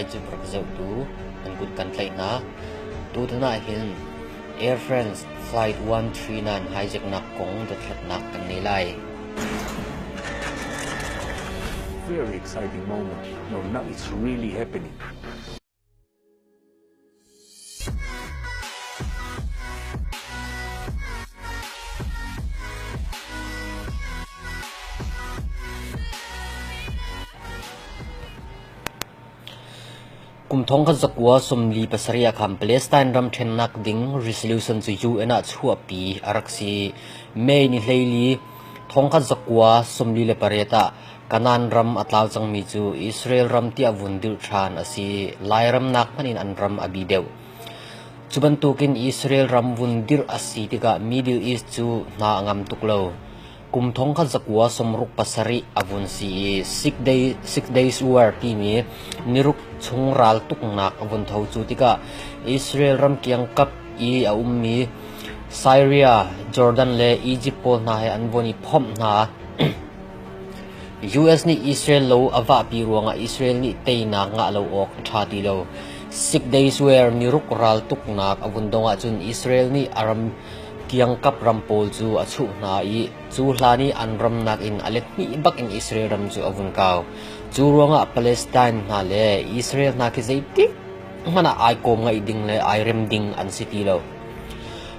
YouTube rak zohtu nan kut kan tlaih hna. Tutan ah hin Air France Flight 139 hijacknak kong dothlatnak kan ngei lai. Very exciting moment. No, now it's really happening. Kum 1947 ah khan Palestine ram ṭhennak ding resolution cu UN ah chuahpi a rak si. May ni 14, 1948 ah Kanaan ram a tlau cangmi cu Israel ram tiah vun dirh ṭhan a si. Lairam nak hmanh in an ram a bi deuh. Cu bantukin Israel ram vun dirh a si tikah Middle East cu hna a ngam tuk lo. Kum 1967 a vun si i Six Days War timi niruk chung raltuknak a vun tho. Cu tikah Israel ram kiangkap i a ummi Syria, Jordan le Egypt pawl hna he an vun i phomh hna. US nih Israel lo a vahpi ruangah Israel nih teinak ngah lo awk a ṭha ti lo. Six Days War niruk raltuknak a vun dong ahcun Israel nih a ram kiangkap ram pawl cu a chuh hna i cu hlan i an ram nakin a let hnih bak in Israel ram cu a vun kau. Cu ruangah Palestine hna le Israel hna khi zeitik hmanh ah ai kawm ngaih ding le ai rem ding an si ti lo.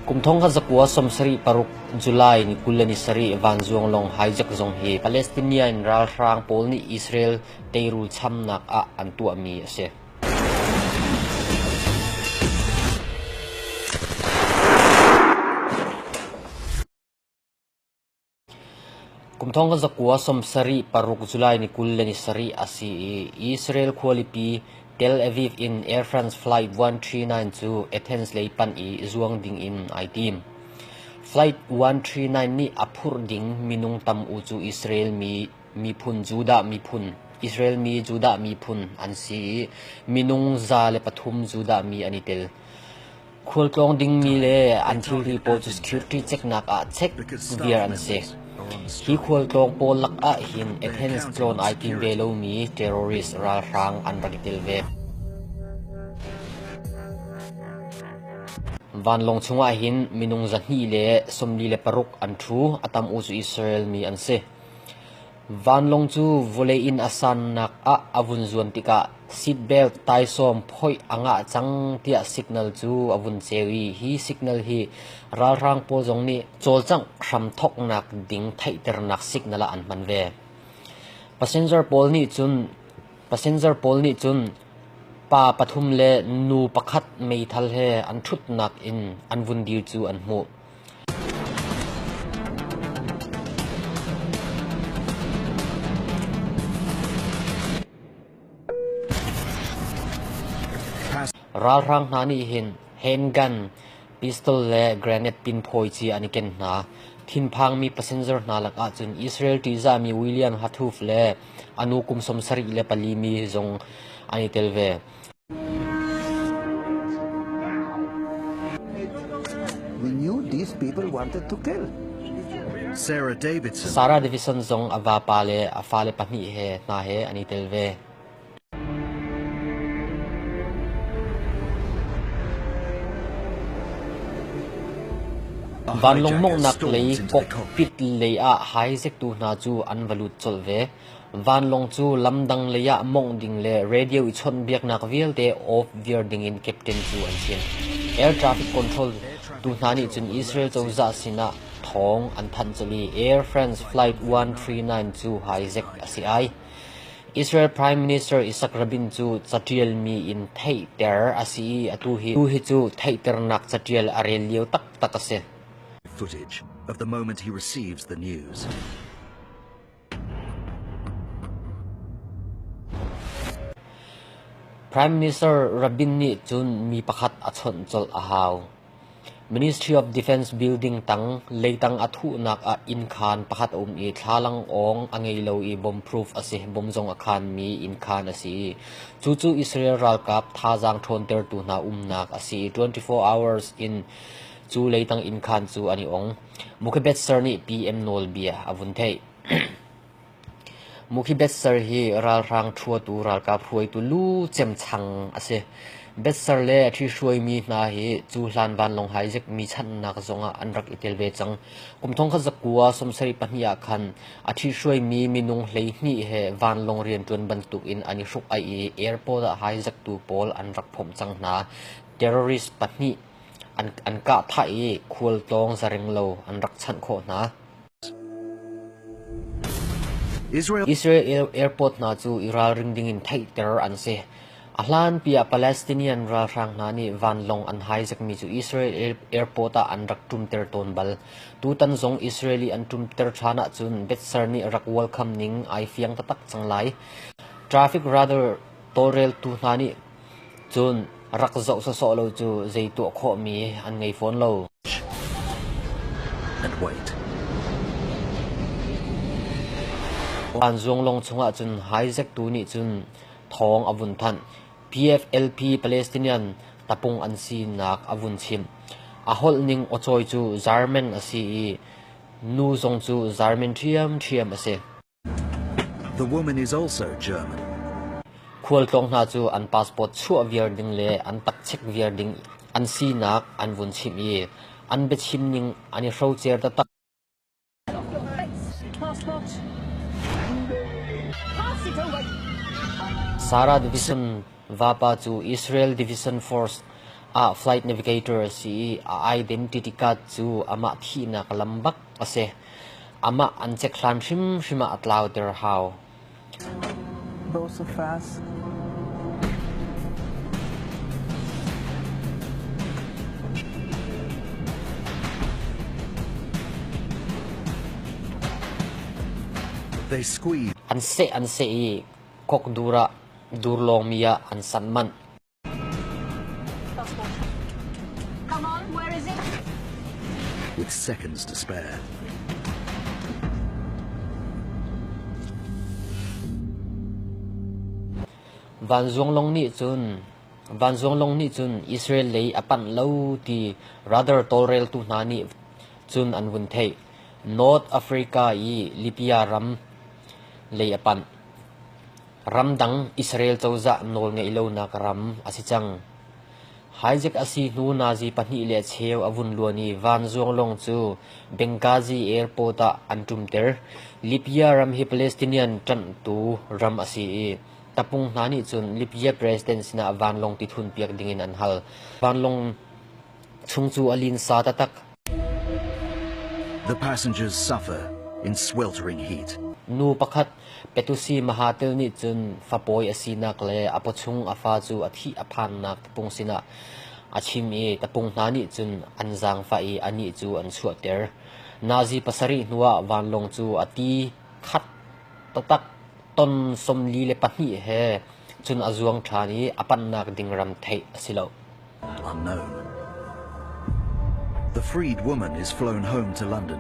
Kum 1976 July ni 27 vanzuanglawng hijack zong hi Palestinian ralhrang pawl nih Israel teirul chamnak ah an tuahmi a si. Kum 1976 July ni 27 a si i Israel khualipi Tel Aviv in Air France Flight 139 cu Athens lei panh i zuang ding in ai tim. Flight 139 nih a phurh ding minung tam u cu Israel mi miphun Judah miphun Israel mi Judah miphun an si i minung 103 Judah mi an i tel. Khualtlawng dingmi le an thilri pawl cu security checknak ah check viar an si. Hi khualtlawng pawl lakah hin Athens tlawn ai tim ve lomi terrorist ralhrang an rak i tel ve. Vanlawng chungah hin minung 246 an ṭhu, a tam u cu Israel mi an si. Vanlawng cu vawlei in a sannak ah a vun zuan tikah seat belt taisawm phoih a ngah cang tiah signal cu a vun ceu i hi signal hi ralhrang pawl zong nih cawlcangh hramthawknak ding theihternak signal ah an hman ve. Passenger pawl nih cun pa pathum le nu pakhat meithal he an ṭhutnak in an vun dir cu an hmuh. Ralhrang hna nih hin handgun, pistol le grenade pinphawi ci an i ken hna. Thinphangmi passenger hna lakah cun Israel ṭihzahmi William Hathuf le a nu kum 74 mi zong an i tel ve. We knew these people wanted to kill. Sarah Davidson. Sarah Davidson zong a vapa le a fale pahnih he hna he an i tel ve. Vanlawng mawnghnak lei cockpit lei ah haizektu hna cu an va lut colh ve. Vanlawng cu lamdang lei ah mawngh ding le radio i chawnhbiaknak vialte off viar dingin captain cu an chim. Air traffic control tu hna nih cun Israel cozah sinah thawng an thanh colh i Air France Flight 139 cu hijack a si ai. Israel Prime Minister Isaac Rabin cu caṭialmi in theihter a si i atu hi cu theihternak caṭial a rel lio taktak a si. Footage of the moment he receives the news. Prime Minister Rabin nih cun mi pakhat a chawnh colh a hau. Ministry of Defence building tang leitang a thuhnak ah innkhaan pakhat a um i thlalang awng a ngei lo i bomb-proof a si. Bomb zong a khaanmi innkhaan a si i cucu Israel ralkap thazaang ṭhawntertu hna umnak a si i 24 hours in cu leitang innkhaan cu an i ong. Mukhabetser nih PM nawlbia a vun theih. Mukhi Betsar hi ralhrang ṭhuatu ralkap hruaitu lu cemchang a si. Betsar le a ṭhihruaimi hna hi cu hlan vanlawng hijack mi chanhnak zongah an rak i tel ve cang. Kum 1972 ah khan a ṭhihruaimi minung 12 he vanlawng rianṭuan bantukin an i hruk-aih i airport ah hijacktu pawl an rak phomh cang hna. Terrorist pahnih an kah thah i khualtlawng zaring lo an rak chanh khawh hna. Israel airport hna cu i ralring dingin theihter an si. A hlanpi ah Palestinian ralhrang hna nih vanlawng an hijack-mi cu Israel airport ah an rak ṭumter tawn bal. Tutan zong Israeli an ṭumter ṭhan ahcun Betsar nih rak welcome ning ai fiang taktak cang lai. Traffic radar tawlreltu hna nih cun rak zoh sawsawh lo cu zei tuah khawhmi an ngei fawn lo. And wait. Vanzuang lawng chungah cun hijack-tu nih cun thawng a vun thanh. PFLP Palestinian tapung an sinak a vun chimh. A holh ning awcawi cu German a si i nu zong cu German ṭhiamṭhiam a si. The woman is also German. Khualtlawng hna cu an passport chuah viar ding le an tak chek viar ding an sinak an vun chimh i an biachim ning an i hrocer taktak. Sarah Division vapa cu Israel Division Force ah flight navigator a si i a identity card cu amah thihnak lam bak a si. Amah an chek hlan hrimhrim ah a tlauter hau. Both of us. They squeeze. An seh an seh i kok dur ah dur lawngmi ah an sanh manh. Passport. Come on, where is it? With seconds to spare. Vanzuanglawng nih cun Vanzuanglawng nih cun Israel lei a panh lo ti radar tawlreltu hna nih cun an vun theih. North Africa i Libya ram lei a panh. Ramdang Israel cozah nawlngeih lonak ram a si cang. Hijack a si hnu nazi pahnih le cheu a vun luan i vanzuanglawng cu Benghazi airport ah an ṭumter. Libya ram hi Palestinian ṭanhtu ram a si i tapung hna nih cun Libya president sinah vanlawng ti thunpiak dingin an hal. Vanlawng chung cu a linsa taktak. The passengers suffer in sweltering heat. Nu pakhat Petusi Mahathir nih cun fapawi a sinak le a pawchung a fa cu a thih a phannak tapung sinah a chim i tapung hna nih cun an zaangfah i anih cu an chuahter. Nazi pasarih hnuah vanlawng cu a ti khat taktak ton 42 he cun a zuang ṭhan i a panhnak ding ram theih a si lo. Unknown. The freed woman is flown home to London.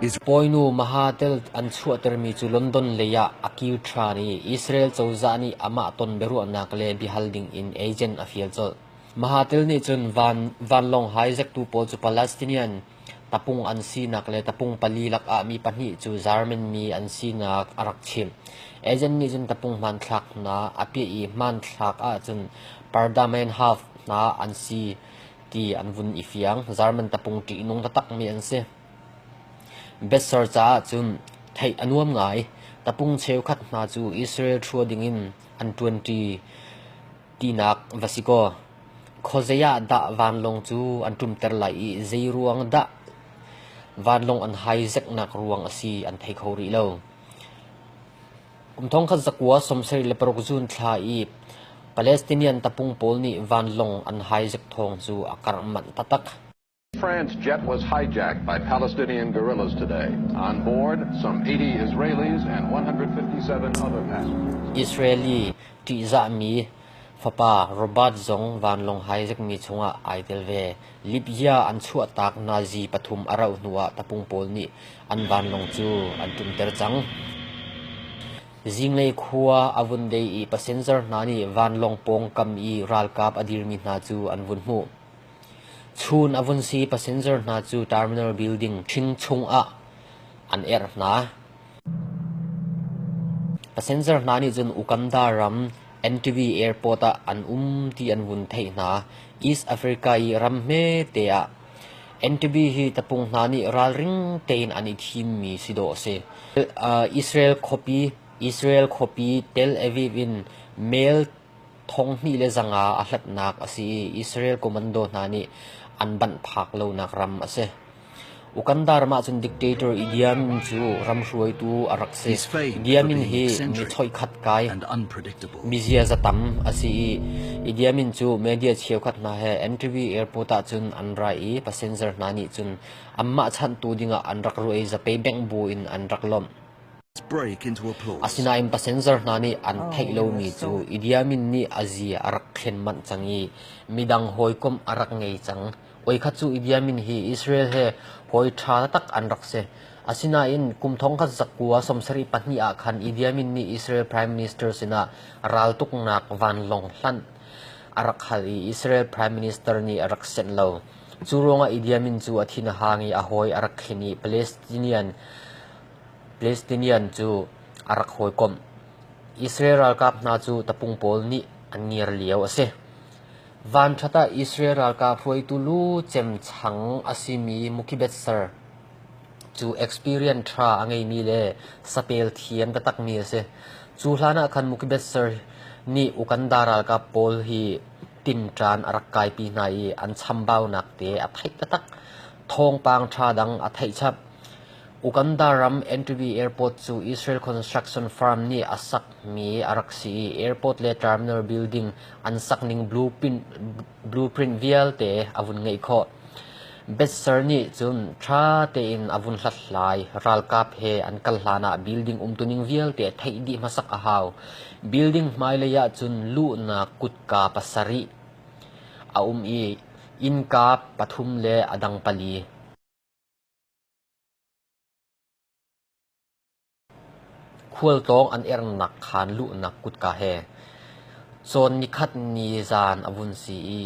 Is Pawinu Mahathir an chuahtermi cu London lei ah a kir ṭhan i Israel cozah nih amah ton biaruahnak le biahal dingin agent a fial colh. Mahathir nih cun van, vanlawng hijacktu pawl cu Palestinian tapung an sinak le tapung pali lakah mi pahnih cu German mi an sinak a rak chimh. Agent nih cun tapung hmanthlak hna a piah i hmanthlak ahcun Pardamanhaft hna an si ti an vun i fiang. German tapung ṭihnung taktakmi an si. Besser caah cun theih a nuam ngai. Tapung cheukhat hna cu Israel ṭhua dingin an ṭuanṭi tinak va si kaw. Khuazei ah dah vanlawng cu an ṭumter lai i zeiruang dah vanlawng an hijack-nak ruang a si an thei kho rih lo. Kum 1976 June thla i Palestinian tapung pawl nih vanlawng an hijack thawng cu a karh manh taktak. France jet was hijacked by Palestinian guerrillas today. On board, some 80 Israelis and 157 other passengers. Israeli ṭihzahmi fapa Robert zong vanlawng hijackmi chungah ai tel ve. Libya an chuahtak nazi pathum a rauh hnuah tapung pawl nih an vanlawng cu an ṭumter cang. Zinglei khua a vun dei i passenger hna nih vanlawng pawngkam i ralkap a dirmi hna cu an vun hmuh. Chun a vun si passenger hna cu terminal building ṭhing chungah an erh hna. Passenger hna nih cun Uganda ram Entebbe Airport ah an um ti an vun theih hna. East Africa i ram hmete ah Entebbe hi tapung hna nih ralring tein an i thimmi si dawh a si. Israel khuapi Israel khuapi Tel Aviv in mel 2500 a hlatnak a si i Israel commando hna nih an banh phak lonak ram a si. Uganda ram ahcun dictator Idi Amin cu ram hruaitu a rak si. He's famed Idi for Amin being hi mi eccentric choikhat kai, and unpredictable. mi ziaza tam a si i Idi Amin cu media cheukhat hna he Entebbe airport ahcun an ra i passenger hna nih cun anmah chanhtu dingah an rak ruah i zapei bengh bu in an rak lawmh. Break into applause. Asinain passenger hna nih an Oh, theih we lomi were cu so Idi Amin nih a zia a rak thlen manh cang i midang hawikom a rak ngei cang. Voikhat cu Idi Amin hi Israel he hawi ṭha taktak an rak si. Asinain kum 1972 ah khan Idi Amin nih Israel Prime Minister sinah raltuknak vanlawng hlanh a rak hal i Israel Prime Minister nih a rak senh lo. Cu ruangah Idi Amin cu a thin a hang i a hawi a rak thlen i Palestinian cu a rak hawikomh. Israel ralkap hna cu tapung pawl nih an ngiar lio a si. Vanṭhat ah Israel ralkap hruaitu lu cemchang a simi Mukibetser cu experience ṭha a ngeimi le sapel thiam taktakmi a si. Cu hlan ah khan Mukibetser nih Uganda ralkap pawl hi tinṭan a rak kaipi hna i an chambaunak te a theih taktak. Thawngpang ṭha dang a theih chap. Uganda ram Entebbe Airport cu Israel construction firm nih a sakmi a rak si i airport le terminal building an sakning blueprint vialte a vun ngeih khawh. Betser nih cun ṭha tein a vun hlathlai. Ralkap he an kal hlanah building umtuning vialte theih dih hmasak a hau. Building hmailei ah cun luhnak kutka pasarih a um i innka pathum le a dang pali. Khualtlawng an ernak khaan luhnak kutka he cawn nikhat ni zan a vun si i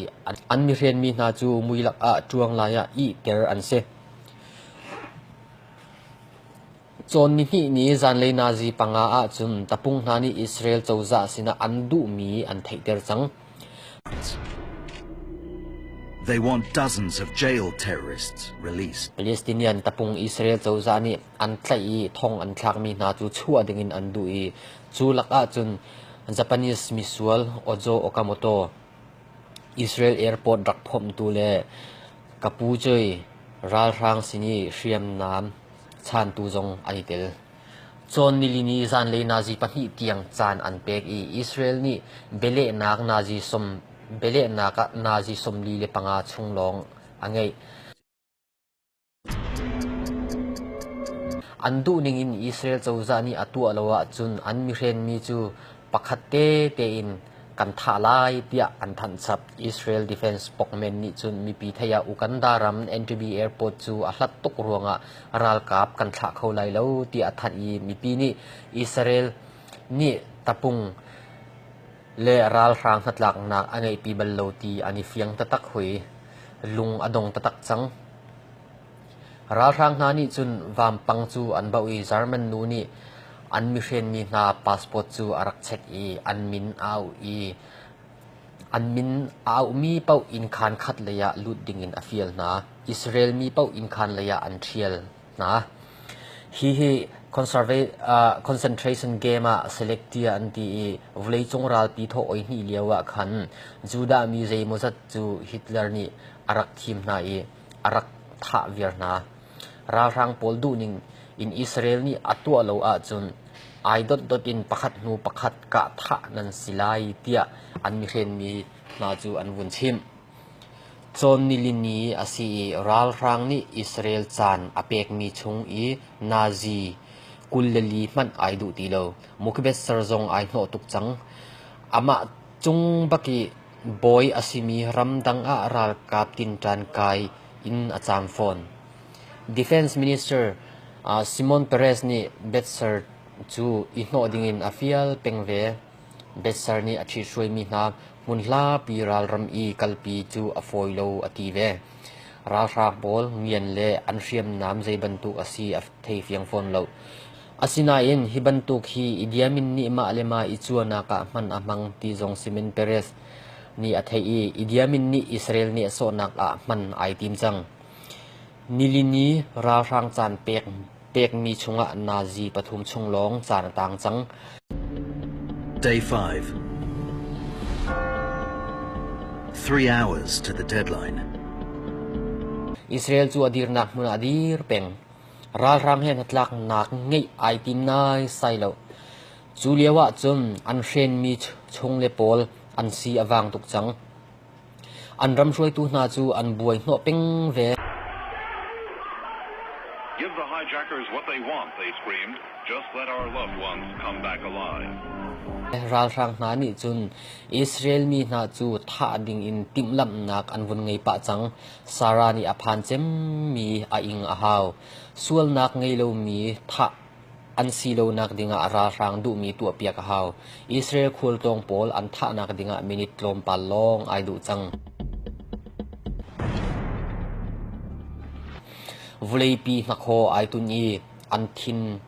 an mihrenmi hna cu muilak ah ṭuang lai ah ihter an si. Cawn nihnih ni zanlei nazi panga ahcun tapung hna nih Israel cozah sinah an duhmi an theihter cang. They want dozens of jailed terrorists released. Palestinian tapung Israel cozah nih an tlaih i thong an thlakmi hna cu chuah dingin an duh i cu lakah cun Japanese misual Ozo Okamoto, Israel airport rak phomhtu le Kapu Choi ralhrang sin i hriamnam chantu zong an i tel. Cawn nilini zanlei nazi pahnih tiang caan an pek i Israel nih bialehnak nazi sawm bialehnak ah nazi 45 chung lawng a ngeih. An duhning in Israel cozah nih a tuah lo ahcun an mihrenmi cu pakhat tete in kan thah lai tiah an thanh chap. Israel Defense spokesman nih cun mipi theih ah Uganda ram Entebbe Airport cu a hlat tuk ruangah ralkap kan thlah kho lai lo tiah a thanh i mipi nih Israel nih tapung le ralhrang hnatlaknak a ngeihpi bal lo ti an i fiang taktak hui. Lung a dong taktak cang. Ralhrang hna nih cun vampang cu an bauh i German nu nih an mihrenmi hna passport cu a rak check i an min a auh i an min a auhmi paoh innkhaan khat lei ah lut dingin a fial hna. Israel mi paoh innkhaan lei ah an ṭhial hna. Hihi concentration camp ah select tiah an ti i vawleicung ralpi thawh oi hnih lio ah khan Judah mi zeimawzat cu Hitler nih a rak thim hna i a rak thah viar hna. Ralhrang pawl duhning in Israel nih a tuah lo ahcun ai dotdot in pakhat hnu pakhat kah thah nan si lai tiah an mihrenmi hna cu an vun chimh. Cawn nilini a si i ralhrang nih Israel caan a pekmi chung i Nazi 24 hmanh ai duh ti lo. Mukibetser zong ai hnawh tuk cang. Amah cung bak i Bawi a simi ramdang ah ralkap tinṭan kai in a caam fawn. Defense Minister Simon Peres nih Betser cu i hnawh dingin a fial peng ve. Betser nih a ṭhithruaimi hna hmunhlapi ralram i kalpi cu a fawi lo a ti ve. Ralhrang pawl ngian le an hriamnam zeibantuk a si a thei fiang fawn lo. Asinain hi bantuk hi Idi Amin nih mah le mah i cuanak ah hman a hmang ti zong Simon Peres nih a theih i Idi Amin nih Israel nih a sawhnak ah hman ai tim cang. Nilini ralhrang caan pek pekmi chungah nazi pathum chung lawng caan a tang cang. Day 5. 3 hours to the deadline. Israel cu a dirnak hmun ah a dir peng. Ralhrang he hnatlaknak ngeih ai tim naisai lo. Cu lio ah cun an hrenmi chung le pawl an si a vang tuk cang. An ram hruaitu hna cu an buai hnawh peng ve. "Give the hijackers what they want," they screamed. "Just let our loved ones come back alive." Ralhrang hna nih cun Israel mi hna cu thah ding in timhlamhnak an vun ngei pah cang. Sarah nih a phan cemmi a ing a hau. Sualnak ngei lomi thah an si lonak dingah ralhrang duhmi tuahpiak a hau. Israel khualtlawng pawl an thahnak dingah minute tlawmpal lawng ai duh cang. Vawleipi hnakhaw ai tun i an thin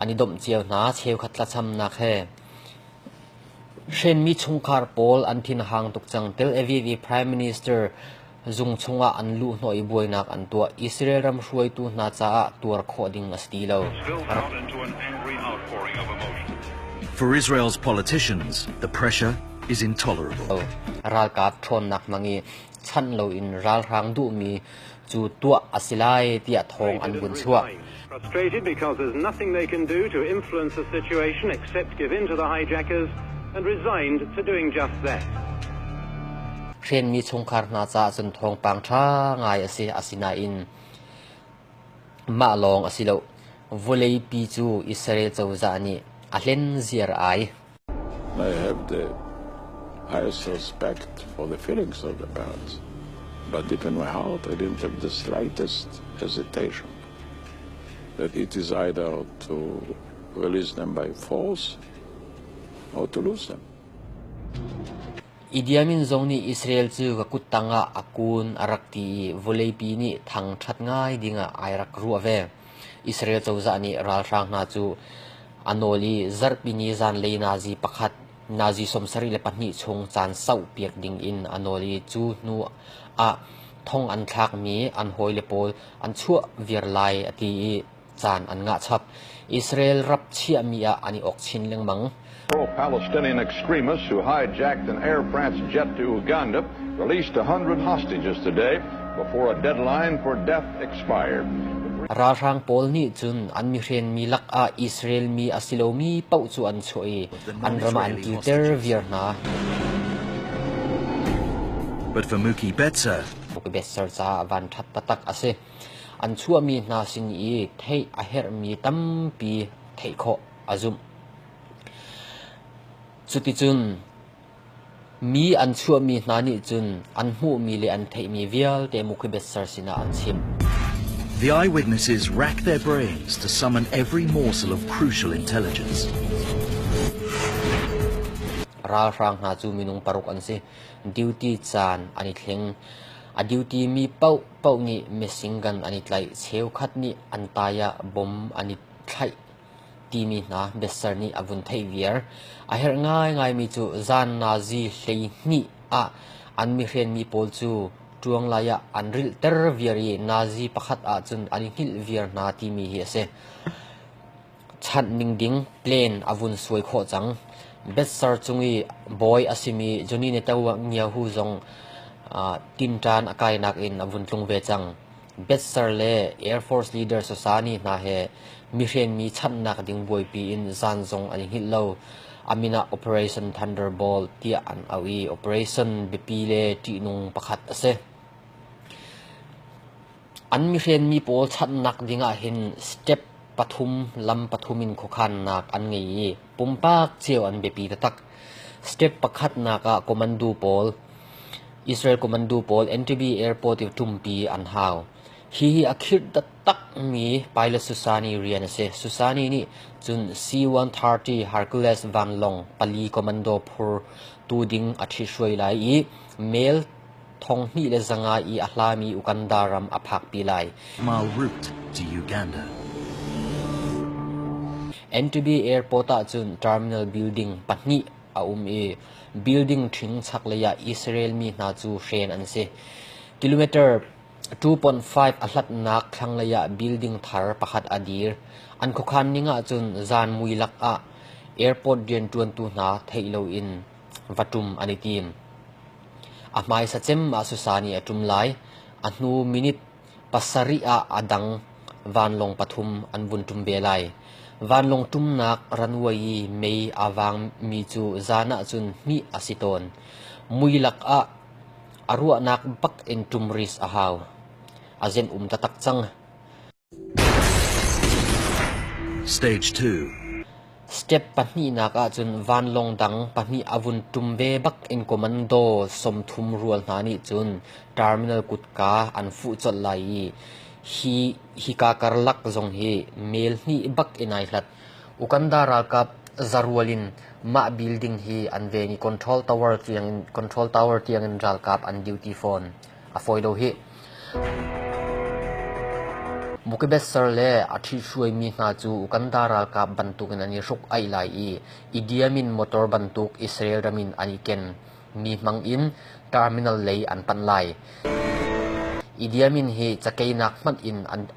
an i domh cio hna cheukhat thlacamnak he. Hrenmi chungkhar pawl an thin a hang tuk cang. Tel Aviv i Prime Minister zung chungah an luhhnawh i buainak an tuah. Israel ram hruaitu hna caah tuar khawh ding a si ti lo. For Israel's politicians, the pressure is intolerable. Ralkap ṭhawnnak hmang i chanh loin ralhrang duhmi cu tuah a si lai tiah thawng an vun chuah. Frustrated because there's nothing they can do to influence the situation except give in to the hijackers and resigned to doing just that. Hrenmi chungkhar hna caah cun thawngpang ṭha ngai a si. Asinain mah lawng a si lo. Vawleipi cu Israel cozah nih a hlen ziar ai. I have the highest respect for the feelings of the parents. But deep in my heart, I didn't have the slightest hesitation that it is either to release them by force or to lose them. Idi Amin zong nih Israel cu ka kut tangah a kun a rak ti i vawleipi nih thangṭhat ngai dingah ai rak ruah ve. Israel cozah nih ralhrang hna cu a nawl i zarhpi ni zanlei nazi pakhat nazi 72 chung caan sauhpiak dingin a nawl i cu hnu ah thong an thlakmi an hawile pawl an chuah viar lai a ti i caan an ngah chap. Israel rap chiahmi ah an i awk chin lengmang. Pro-Palestinian extremists who hijacked an Air France jet to Uganda released 100 hostages today before a deadline for death expired. Ralhrang pawl nih cun an mihrenmi lakah Israel mi a si lomi paoh cu an chuah i an ram ah an kirter viar hna. But for Mookie Betzer, Mookie Betzer caah vanṭhat taktak a si. An chuahmi hna sin i theih a herhmi tampi theih khawh a zumh. Cuticun mi an chuahmi hna nih cun an hmuhmi le an theihmi vialte Mookie Betzer sinah an chimh. The eyewitnesses rack their brains to summon every morsel of crucial intelligence. Ralhrang hna cu minung paruk an si. Duty caan an i thleng. A duty mi paohpaoh nih machine gun an i tlaih. Cheukhat nih an tai ah bom an i thlaih timi hna Betzer nih a vun theih viar. A herh ngaingaimi cu zan nazi 12 ah an mihrenmi pawl cu ṭuanglai ah an rilhter viar i nazi pakhat ahcun an i hngilh viar hna timi hi a si. Chanh ning ding plan a vun suai khawh cang. Betzer cung i bawi a simi Johnny Netanyahu zong tinṭan a kainak in a vun tlung ve cang. Betzer le Air Force leader Sosani hna he mihrenmi chanhnak ding buaipi in zan zong an i hngilh lo. A min ah Operation Thunderbolt tiah an auh i operation biapi le ṭihnung pakhat a si. An mihrenmi pawl chanhnak ding ahhin step pathum lam pathum in khuakhannak an ngei i pumpak cio an biapi taktak. Step pakhatnak ah commando pawl Israel commando pawl Entebbe Airport i ṭumpi an hau. Hihi a khirh taktakmi pilot Susani rian a si. Susani nih cun C-130 Hercules vanlawng pali commando phurtu ding a ṭhithruai lai i mel 2500 i a hlami Uganda ram a phakpi lai. Mile route to Uganda. Entebbe Airport ahcun terminal building pahnih a um i building ṭhing chaklei ah Israel mi hna cu hren an si. Kilometer 2.5 a hlatnak thlanglei ah building thar pakhat a dir. An khuakhan ning ahcun zan muilak ah airport rianṭuantu hna theih loin va ṭum an i tim. A hmaisa cem ah Susa nih a ṭum lai. A hnu minute pasarih ah a dang vanlawng pathum an vun ṭum ve lai. Vanlawng ṭumnak runway i mei aa vangmi cu zan ahcun hmih a si tawn. Muilak ah a ruahnak bak in ṭum ris a hau. A zenh um taktak cang. Stage 2. Step pahnihnak ahcun vanlawng dang pahnih a vun ṭum ve bak in commando 30 rual hna nih cun terminal kutka an fuh colh lai i hi hika karlak zong hi mel hnih bak in ai hlat. Uganda ralkap zarual in mah building hi an ven i control tower tiangin control tower tiangin ralkap an duty fawn. A fawi lo hih. Mukibesser le a ṭhithruaimi hna cu Uganda ralkap bantukin an i hruk-aih lai i Idi Amin motor bantuk Israel ram in an i ken mi hmang in terminal lei an panh lai. Idi Amin hi cakeinak hmanh in an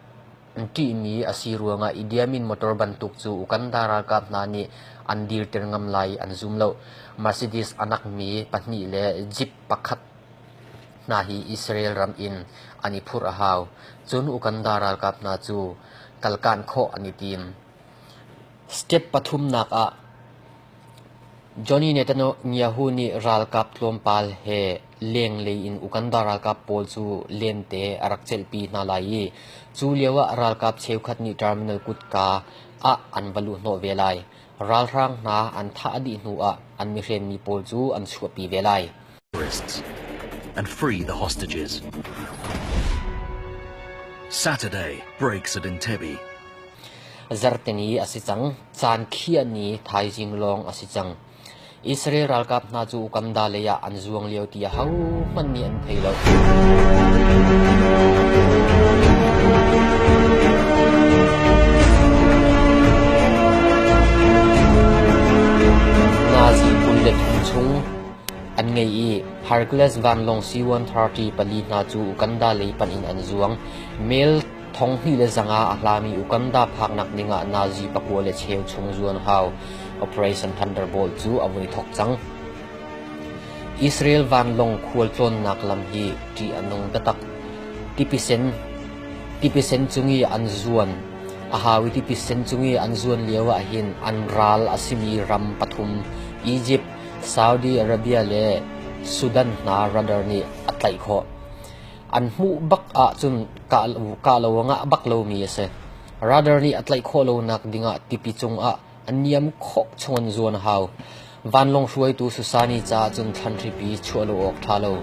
ṭihmi a si ruangah Idi Amin motor bantuk cu Uganda ralkap hna nih an dirter ngam lai an zum lo. Mercedes a nakmi pahnih le Jeep pakhat hna hi Israel ram in an i phurh a hau. Cun Uganda ralkap hna cu kalkan khawh an i tim. Step pathumnak ah Johnny Netanyahu nih ralkap tlawmpal he lenglei in Uganda ralkap pawl cu lente a rak celhpi hna lai i cu lioah ralkap cheukhat nih terminal kutka ah an va luhhnawh ve lai. Ralhrang hna an thah dih hnuah an mihrenmi pawl cu an chuahpi ve lai. Terrorists and free the hostages. Saturday breaks at Entebbe. Zarhteni a si cang. Caan khiah ni thaizing lawng a si cang. Israel ralkap hna cu Uganda lei ah an zuang lio ti ahohmanh nih an thei lo. Nazi 23 chung An ngei i Hercules vanlawng C-130 pali hna cu Uganda lei panh in an zuang. Mel 2500 a hlami Uganda phaknak dingah nazi pakua le cheu chung zuan hau. Operation Thunderbolt cu a vun i thawk cang. Israel vanlawng khualtlawnnak lam hi ṭih a nung taktak. Tipi sen cung i an zuan a hau i tipi sen cung i an zuan lio ahhin an ral a simi ram pathum Egypt, Saudi Arabia le Sudan hna radar nih a tlaih khawh. An hmuh bak ahcun kah lo a ngah bak lomi a si. Radar nih a tlaih khawh lonak dingah tipi cungah a niam khawh chung an zuan a hau. Vanlawng hruaitu Susani caah cun thlanhripi chuah lo awk ṭha lo.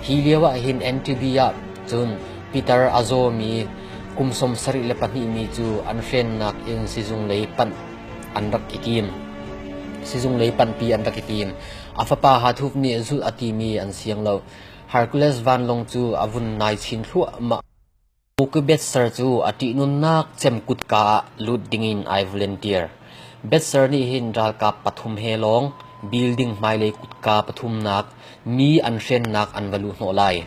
Hi lio ah hin NTB ah cun Peter a zawmi kum 72 mi cu an hrennak in sizung lei panh an rak i tim. Sizung lei panhpi an rak i tim. A fapa Hathup nih zulh a timi an siang lo. Hercules vanlawng cu a vun nai chin thluahmah. Mukibetser cu a ṭihnunnak cem kutka ah lut dingin ai volunteer. Betser nih hin ralkap pathum he lawng building hmailei kutka pathumnak mi an hrennak an va luhhnawh lai.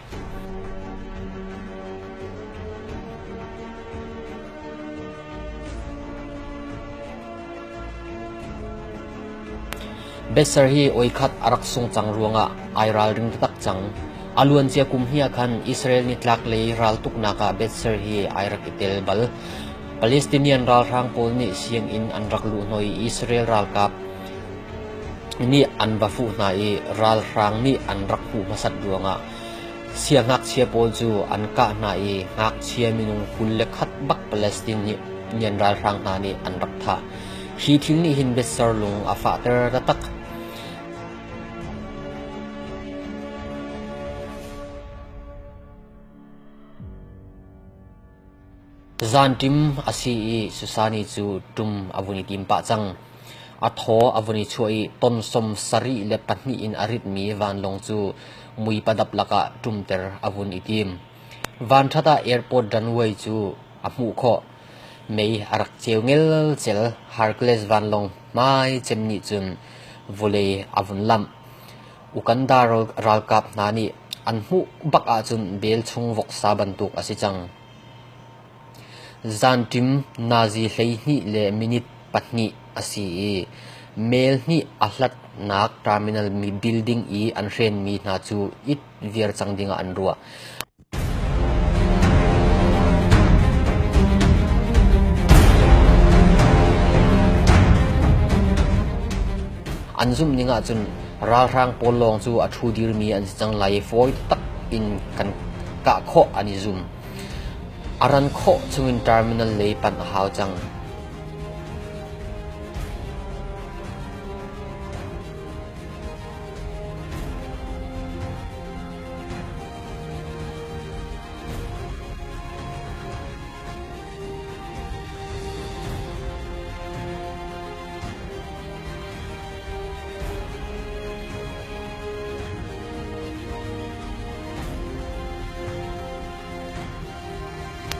Betser hi oi khat a rak sung cang ruangah ai ralring taktak cang. A luancia kum hnih ah khan Israel nitlaklei raltuknak ah Betser hi ai rak i tel bal. Palestinian ralhrang pawl nih sianginn an rak luhhnawh i Israel ralkap nih an va fuh hna i ralhrang nih an rak hmuh hmasat ruangah siangngakchia pawl cu an kah hna i ngakchia minung 21 bak Palestinian ralhrang hna nih an rak thah. Hi thil nih hin Betser lung a fahter taktak. Zanṭim a si i Susani cu ṭum a vun i tim pah cang. A thaw a vun i chuah i ton 72 in a ritmi vanlawng cu mui padap lakah ṭumter a vun i tim. Vanṭhat ah airport runway cu a hmuh khawh. Mei a rak ceu ngelcel. Hercules vanlawng hmai cem nih cun vawlei a vun lamh. Uganda ralkap hna nih an hmuh bak ahcun bel chung voksa bantuk a si cang. Zanṭim nazi 12 minute 2 a si i mel hnih a hlatnak terminal building i an hrenmi hna cu it viar cang dingah an ruah. An zumh ning ahcun ralhrang pawl lawng cu a ṭhu dirmi an si cang lai i fawi tak in kan kah khawh an i zum. A ran khawh chungin terminal lei panh a hau cang.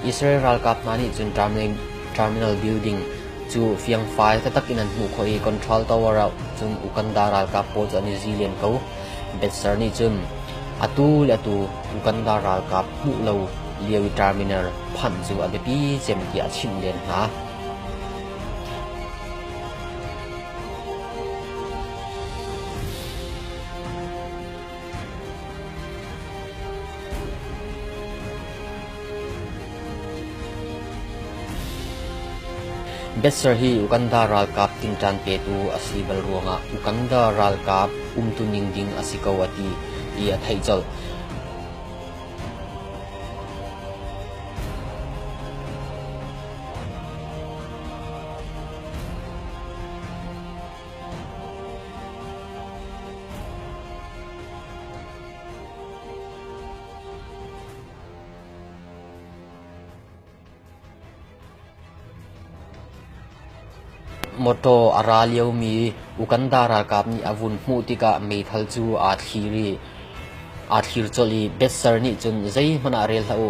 Israel ralkap hna nih cun terminal building cu fiangfai taktak in an hmuh khawh i control tower ah cun Uganda ralkap pawl cu an i zi len ko. Betser nih cun atu le atu Uganda ralkap hmuh lo lio i terminal phanh cu a biapi cem tiah a chimh len hna. Betser hi Uganda ralkap tingṭan petu a si bal ruangah Uganda ralkap umtuning ding a si ko a ti i a theih colh. Mawṭaw a ra liomi Uganda ralkap nih a vun hmuh tikah meithal cu aa thlir colh i Betser nih cun zeihmanh ah rel hlah u,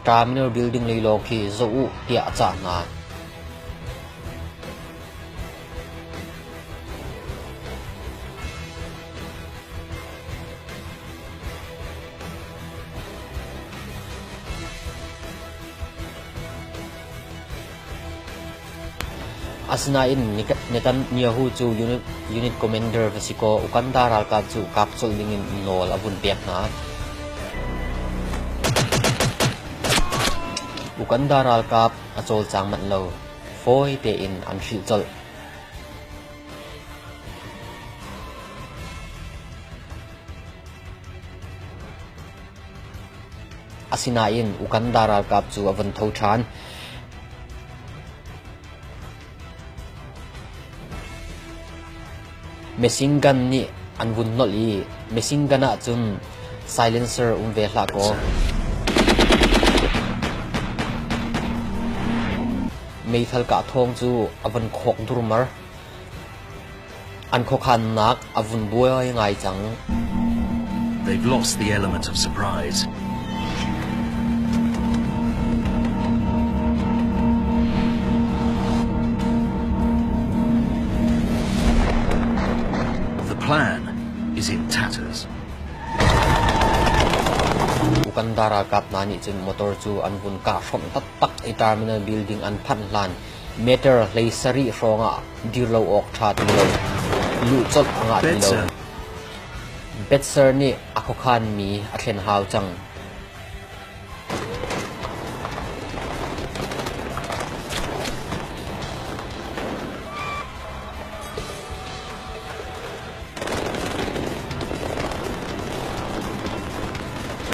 terminal building lei lawng khi zoh u tiah a cah hna. Asinain Netanyahu cu unit commander va si kaw Uganda ralkap cu kap colh dingin nawl a vun pek hna. Uganda ralkap a cawlcang manh lo. Fawi tein an hrilh colh. Asinain Uganda ralkap cu a vun tho ṭhan. Machine gun nih an vun nolh i machine gun ahcun silencer um ve hlah kaw meithal kah thawng cu a vun khawk durmar. An khuakhannak a vun buai ngai cang. They've lost the element of surprise. The plan is in tatters. Uganda ralkap hna nih cun motor cu an vun kah hrawmh taktak i terminal building an phanh hlan meter 17 hrawng ah dir lo awk ṭha ti lo. Luh colh a ngah ti lo. Betser nih a khuakhanmi a thlen hau cang.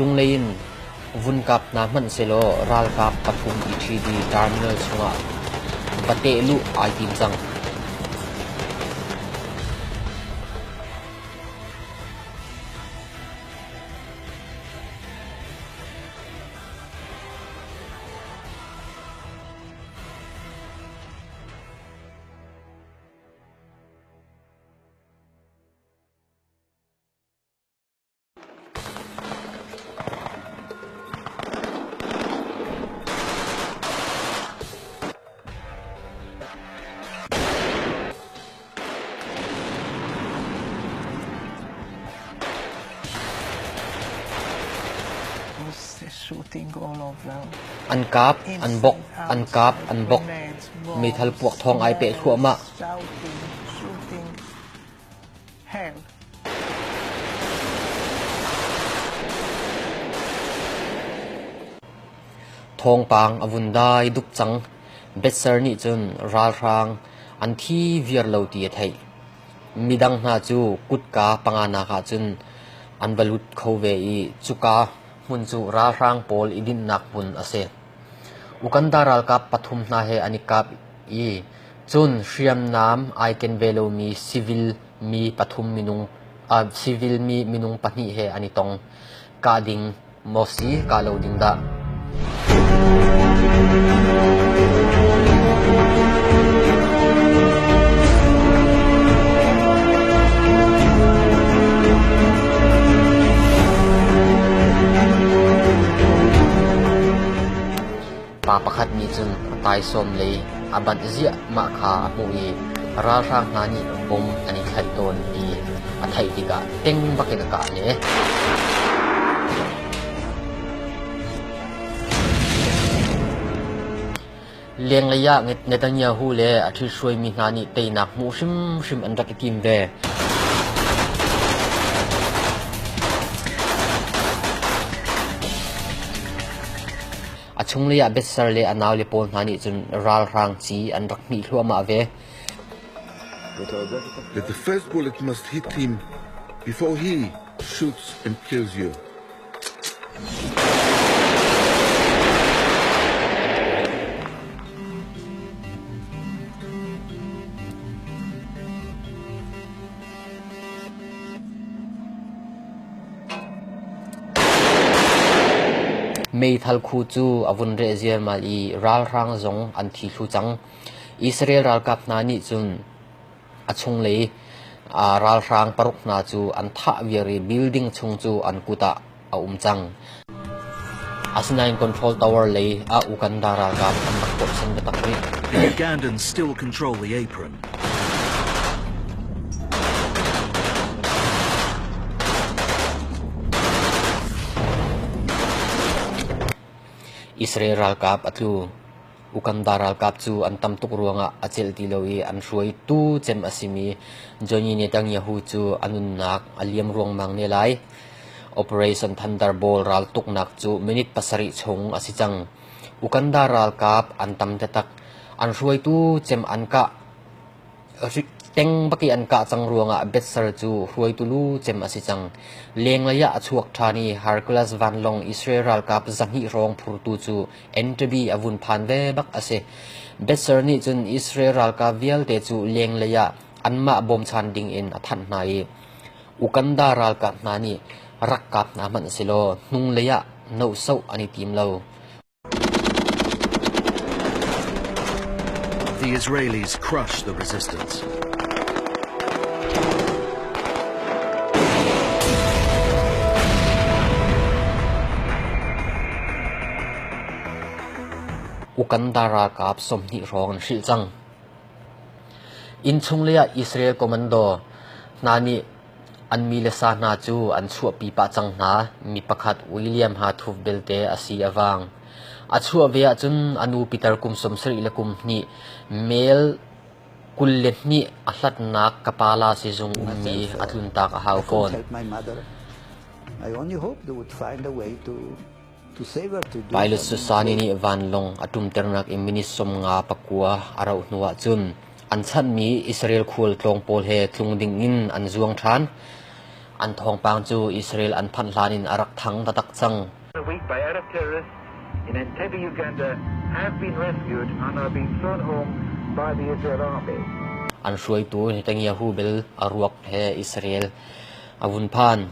Cunglei in vun kap hna hmanh sehlaw ralkap pathum i ṭhit i terminal chungah va teh luh ai tim cang. Shooting all over. An kap, an bok, an kap, an bok. Meithal puak thawng ai peh thluahmah. Shouting, shooting. Hell. Thawngpang a vun dai duk cang. Betser nih cun ralhrang an thi viar lo ti a theih. Midang hna cu kutka panganak ah cun an va lut kho ve i cuka hmun cu ralhrang pawl i dinhnak hmun a si. Uganda ralkap pathum hna he an i kap i cun hriamnam ai ken ve lomi civil mi pathum minung civil mi minung pahnih he an i tong. Kah ding maw si kah lo ding dah? Pa pakhat nih cun a taisawm lei a banh ziahmah kha a hmuh i ralhrang hna nih bom an i thlaih tawn ti a theih tikah teng bakin a kah le. Lenglei ah Netanyahu le a ṭhithruaimi hna nih teinak hmuh hrimhrim an rak i tim ve. A chunglei ah Bethser le a naule pawl hna nih cun ralhrang ci an rak hmih hluahmah ve. That the first bullet must hit him before he shoots and kills you. Meithal khu cu a vun reh ziarmal i ralhrang zong an thi thlu cang. Israel ralkap hna nih cun a chunglei ralhrang paruk hna cu an thah viar i building chung cu an kut ah a um cang. Asinain control tower lei ah Uganda ralkap an rak tuahsan biatak rih. The Ugandans still control the apron. Israel ralkap a tlu. Uganda ralkap cu an tam tuk ruangah a celh ti lo i an hruaitu cem a simi Johnny Netanyahu cu a nunnak a liam ruangmang ne lai. Operation Thunderbolt raltuknak cu minute pasarih chung a si cang. Uganda ralkap an tam taktak. An hruaitu cem an kah Teng bak i an kah cang ruangah Betser cu hruaitu lu cem a si cang. Lenglei ah a chuak ṭhan i Hercules vanlawng Israel ralkap 200 hrawng phurtu cu Entebbe a vun phan ve bak a si. Betser nih cun Israel ralkap vialte cu lenglei ah anmah bawmchan dingin a thanh hna i Uganda ralkap hna nih rak kap hna hmanh silaw hnunglei ah nohsoh an i tim lo. The Israelis crush the resistance. Uganda ralkap 20 hrawng an hrilh cang. Innchung lei ah Israel commando hna nih an mi le sa hna cu an chuahpi pah cang hna. Mi pakhat William Hathuf belte a si a vang. A chuah ve ahcun a nu Peter kum 70 le kum hnih mel 22 a hlatnak Kapala sizung ummi a tluntak a hau fawn. I only hope they would find a way to Pilot Susani nih vanlawng a ṭumternak in minute 59 a rauh hnuah cun an chanhmi Israel khualtlawng pawl he tlung dingin an zuang ṭhan. An thawngpang cu Israel an phanh hlan in a rak thang taktak cang. week by Arab terrorists in Entebbe, Uganda, have been rescued and are being flown home by the Israel army. An hruaitu Netanyahu bel a ruak he Israel a vun phan.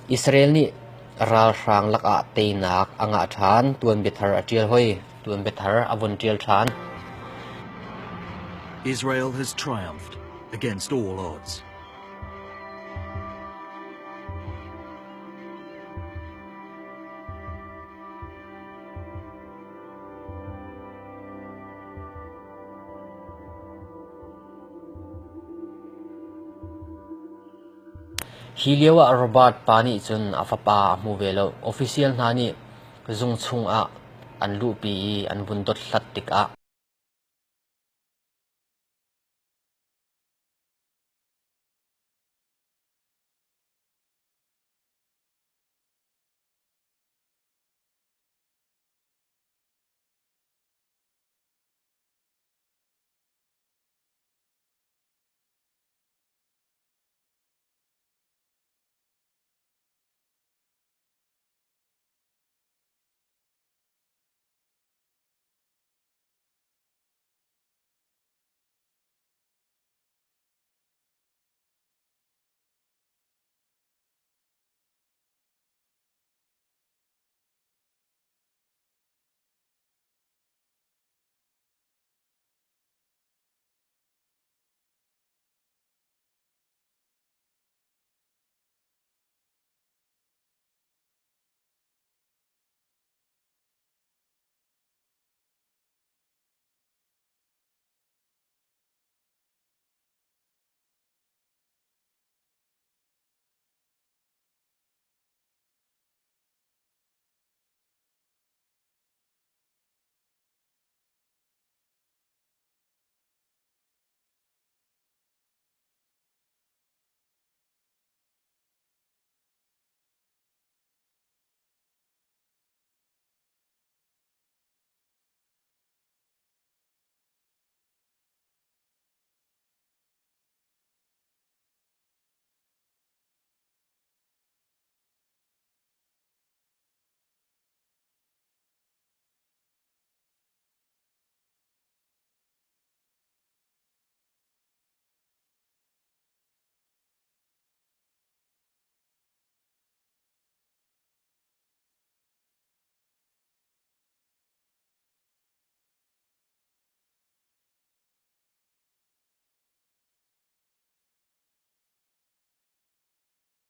Israel nih ralhrang lakah teinak a ngah ṭhan. Tuanbia thar a ṭial hoi. Tuanbia thar a vun ṭial ṭhan. Israel has triumphed against all odds. Hi lioah Robert pa nih cun a fapa a hmu ve lo. Official hna nih Zung chungah an luhpi i an vun dothlat tikah.